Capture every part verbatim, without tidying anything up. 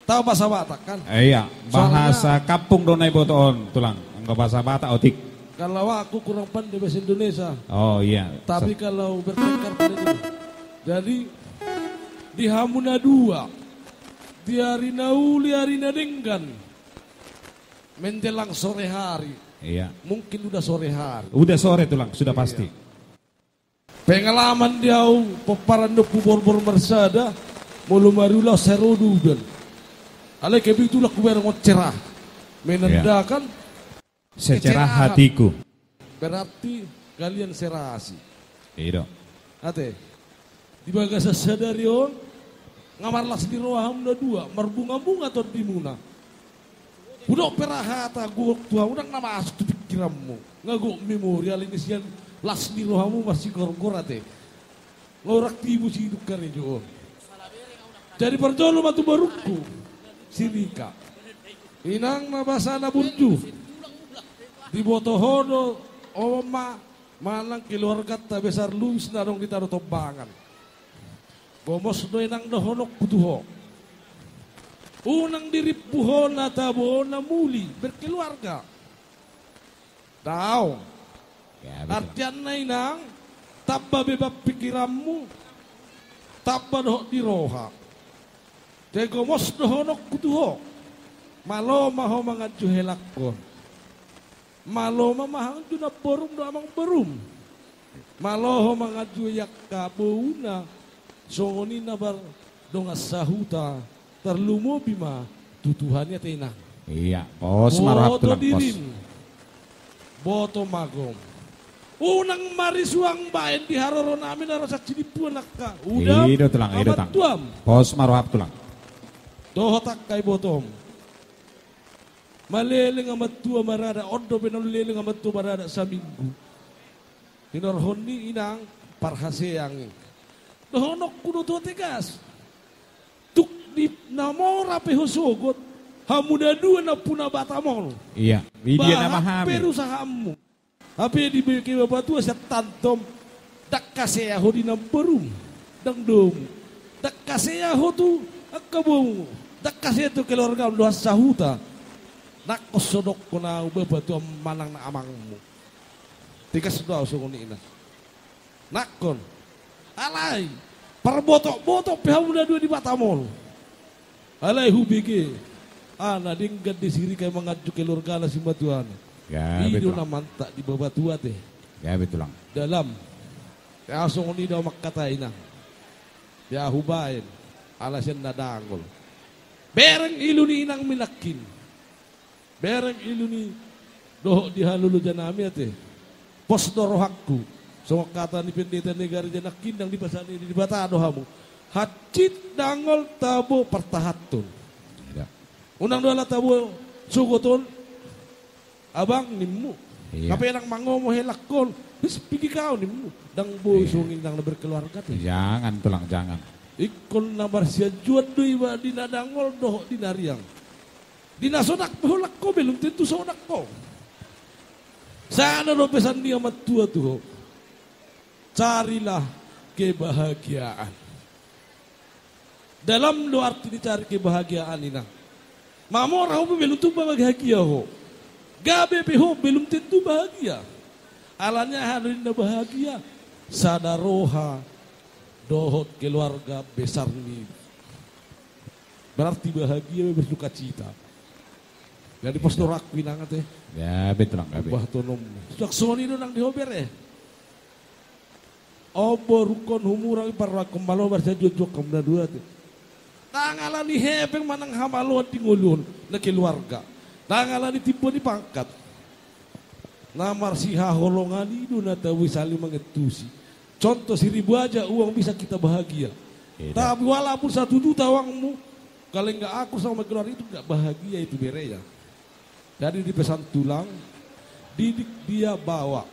Tahu bahasa Batak, kan? Eh, iya, soalnya bahasa kampung do na diboto on, Tulang. Anggo bahasa Batak, otik. Kalau aku kurang pandai bahasa Indonesia. Oh, iya. Tapi sa- kalau bertengkar, pandai juga. Jadi, di hamu na dua, di ari na uli, ari na denggan, menjelang sore hari. Iya. Mungkin udah sore hari. Udah sore, Tulang, sudah pasti. Pengalaman di au, pomparan ni Ompu Borbor Marsada, molo marulaon sai ro do udan. Alai kebetulan hubereng on cerah. Menandakan kecerdasan hatiku. Berarti kalian serasi. I do. Ate. Di bagasan sadari on, nga marlas ni roha hamu na dua, marbunga-bunga tondimuna. Hudok pe ra hata gok tu hamu, ndang na masuk tu pingkiranmu. Nga gok memori, alani sian las ni rohamu marsigorgor ate. Nga hurang tibu sidung karejo on. Jadi parjolo ma tu borungku, si Rika. Inang na basa na burju. Diboto ho do, o ma, manang keluarganta Besar Lubis na adong di Tano Tombangan. Gomos do inang dohononku tu ho. Unang dirimpu ho na tabo na muli berkeluarga. Daong. Ya, betul. Artianna inang, tamba beban pingkiranmu, tamba dohot di roha. Te gomos dohononku tu ho. Malo ma ho manganju helangkon. Malo ma manganju namborum dohot amangborum. Malo ho manganju i angka bouna, songon i na mardongan sahuta, tarlumobi ma tu Tuhan i ate inang. Iya, pos ma roham, Tulang, pos. Boto dirim. Boto magom. Unang marisuang baen di haroronami na ro sian Sidimpuan angka udam. I do, Tulang, i do, Tang. Amantuam. Pos ma roham, Tulang. Dohot angka ibotom. Maleleng amantua maradat, on dope na leleng amantua maradat saminggu. Hinorhon ni inang parhaseang i. Dohononku do tu ho tegas. Tung di na mora pe ho sogot, hamu na dua nampuna Batam on. Iya, i dia nama hami. Bahat perusahaanmu. Hape dibege Bapatua sian tantom, ndang hasea ho di namborum, ndang domu. Ndang hasea ho tu angka bomu, ndang hasea tu keluargam dohot sahuta. Nangkon so dokkon au Bapatua manang na amangmu. Tegas do au songon i inang. Nangkon. Alai, parbotok-botok pe hamu na dua di Batam on. Alai hubege, ah, na denggan do si Rika i manganju keluargana simatuana. Gabe, Tulang. I do na mantap di Bapatua ate. Gabe, Tulang. Dalam. Ia songon i do au mangkatai inang. Ia hubaen, ala sian na dangol. Bereng ilu ni inangmi nangkin. Bereng ilu ni dohot di halolojanami ate. Pos do rohangku. Songon hata ni pendeta ni gareja nangkin, ndang dipasahat ni Debata do hamu. Hansit dangol tabo partahanhon. Iya. Unang do ala tabo sogot on, abang nimmu. Iya. Hape ndang mangomo helangkon. His, pigi kau nimmu. Ndang boi songon i inang na berkeluarga ate. Jangan, Tulang, jangan. Ingkon na marsianjuan do iba di na dangol dohot di na riang. Di na sonang pe ho, holan ho belum tentu sonang ho. Sada do pesan ni amantua tu ho. Carilah kebahagiaan. Dalam do arti ni cari kebahagiaan inang. Mamora ho pe belum tentu bahagia ho. Gabe pe ho belum tentu bahagia. Alani aha do ninna bahagia? Sada roha dohot keluarga besar ni. Berarti bahagia, bersukacita. Jadi pos do rohangku inang ate. Gabe, Tulang, gabe. Bah tonom. Suang songon i do nang di ho bere. O borungkon, humurang i parrohangkon, malo marsianjuan-juan hamu na dua ate. Ndang alani hepeng manang hamaloan di ngolu on na keluarga. Ndang alani timbo ni pangkat. Na marsihaholongan i do na tabo i saling mangantusi. Contoh, seribu aja uang bisa kita bahagia. Iya. Tapi walaupun satu juta uangmu, kalau nggak akur sama keluarga itu nggak bahagia itu bere ya. Jadi dipesan tulang, didik dia bawa.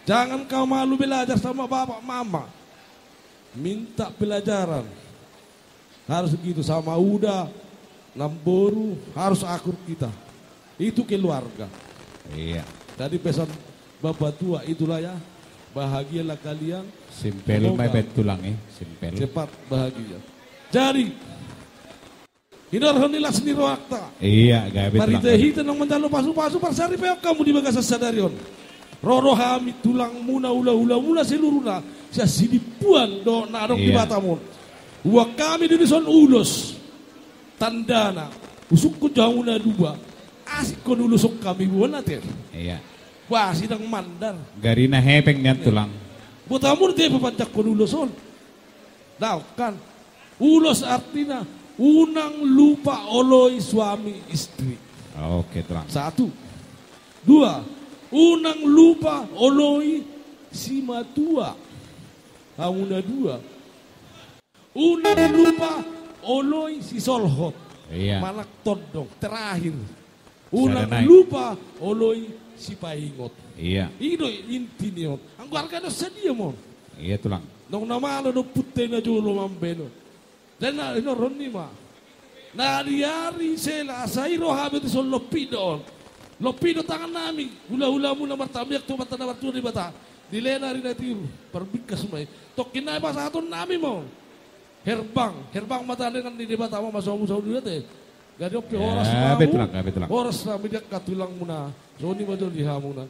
Jangan kau malu belajar sama bapak mama. Minta pelajaran. Harus begitu, sama uda, namboru, harus akur kita. Itu keluarga. Iya. Jadi pesan bapak tua itulah ya, bahagialah kalian. Simpel ma i, semoga bet tulang, eh, simpel. Cepat bahagia. Jadi, Hinorhon ni las ni rohanta. Iya, gabe tulang. Marhitehite naung manjalo pasupasu, parsaripeon hamu di bagasan sadari on. Ro do hami tulangmuna, hulahulamuna seluruhna, sian Sidimpuan dohot na adong di Batam on. Huboan hami do dison ulos. Tandana, husungkun jo hamu na dua. Asing hon uloson hami, boha ate? Iya. Bah, sidang mandar. Gari na hepeng nian, tulang. Boha hamu do ate papanjangkon ulos on? Daong kan. Ulos artina, unang lupa oloi suami istri. Oke, tulang. Satu. Dua, unang lupa oloi simatua. Hamu na dua. Unang lupa oloi sisolhot. Iya. Manang tondong. Terakhir. Unang lupa oloi sipaingot. Iya. I do inti ni on. Anggo arga do sadia ma on. Iya, tulang. Naung na malo do ompunta i na jolo mambahen on. Jadi na hinorhon i ma. Na di ari sela, asa i ro hami tu son lompit do on. Lompit do tangan nami, hulahulamuna martamiang tu Amanta na martua Debata. Dilehon ari na tiur, parbingkas ma i. Tongkin nai pasahaton nami ma on. Herbang, herbang ma tangan ni Debata ma, masumasu ma di ate. Jadi on pe horas ma hamu. Gabe tulang, gabe tulang. Horas ma di angka tulangmuna. Songon i ma jolo di hamuna.